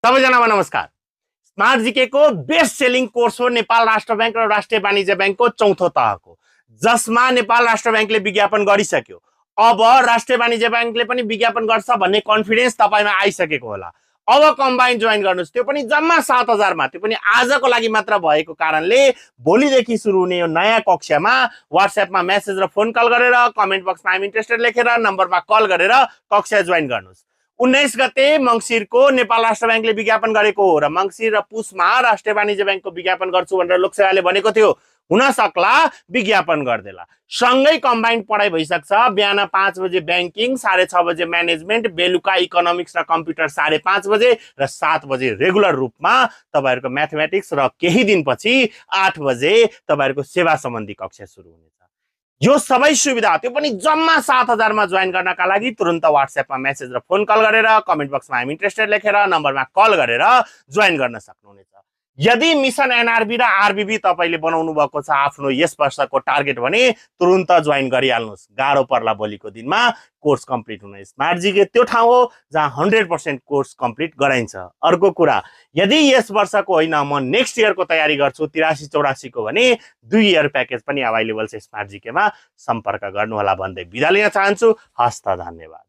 सबैजनामा नमस्कार। Smart GK को best selling course हो नेपाल राष्ट्र बैंक र राष्ट्रिय वाणिज्य बैंकको चौथो तहको, जसमा नेपाल राष्ट्र बैंकले विज्ञापन गरिसक्यो। अब राष्ट्रिय वाणिज्य बैंकले पनि विज्ञापन गर्छ भन्ने कन्फिडेन्स तपाईमा आइसकेको होला। अब कम्बाइन जोइन गर्नुस्, त्यो पनि जम्मा 7,000 मा, त्यो पनि आजको लागि मात्र भएको कारणले भोलिदेखि सुरु हुने यो नयाँ कक्षामा व्हाट्सएपमा मेसेज र फोन कल गरेर, कमेन्ट बक्समा आइम इन्ट्रेस्टेड लेखेर, नम्बरमा कल गरेर कक्षा जोइन गर्नुस्। 19 गते मंसिरको नेपाल राष्ट्र बैंकले विज्ञापन गरेको हो र मंसिर र पुसमा राष्ट्रिय वाणिज्य बैंकको विज्ञापन गर्छु भनेर लोकसेवाले भनेको थियो। हुन सक्ला विज्ञापन गर्देला। सँगै कम्बाइन्ड पढाइ भइसक्छ। बिहान 5 बजे बैंकिङ, 6:30 बजे म्यानेजमेन्ट, बेलुका इकोनोमिक्स र कम्प्युटर 5:30 बजे र 7 बजे रेगुलर रूपमा तपाईहरुको म्याथमेटिक्स र केही दिनपछि 8 बजे तपाईहरुको सेवा सम्बन्धी कक्षा सुरु हुनेछ। यो सबै सुविधा, त्यो पनि जम्मा 7,000 मा जोइन गर्नका लागि तुरुन्त व्हाट्सएपमा मेसेज र फोन कल गरेर, कमेन्ट बक्समा आइम इन्ट्रेस्टेड लेखेर, नम्बरमा कल गरेर जोइन गर्न सक्नुहुनेछ। यदि मिसन एनआरबी र आरबीबी तपाईले बनाउनु भएको छ आफ्नो यस वर्षको टार्गेट भने तुरुन्त जोइन गरिहाल्नुस्। गाह्रो पर्ला भोलिको दिनमा कोर्स कम्प्लिट हुन। स्मार्ट जीके त्यो ठाउँ हो जहाँ 100% कोर्स कम्प्लिट गराइन्छ। अर्को कुरा, यदि यस वर्षको होइन म नेक्स्ट इयरको तयारी गर्छु 83-84 को भने 2 इयर प्याकेज पनि अभाइलेबल छ स्मार्ट जीकेमा। सम्पर्क गर्नुहोला भन्दै बिदा लिन चाहन्छु। हस्त, धन्यवाद।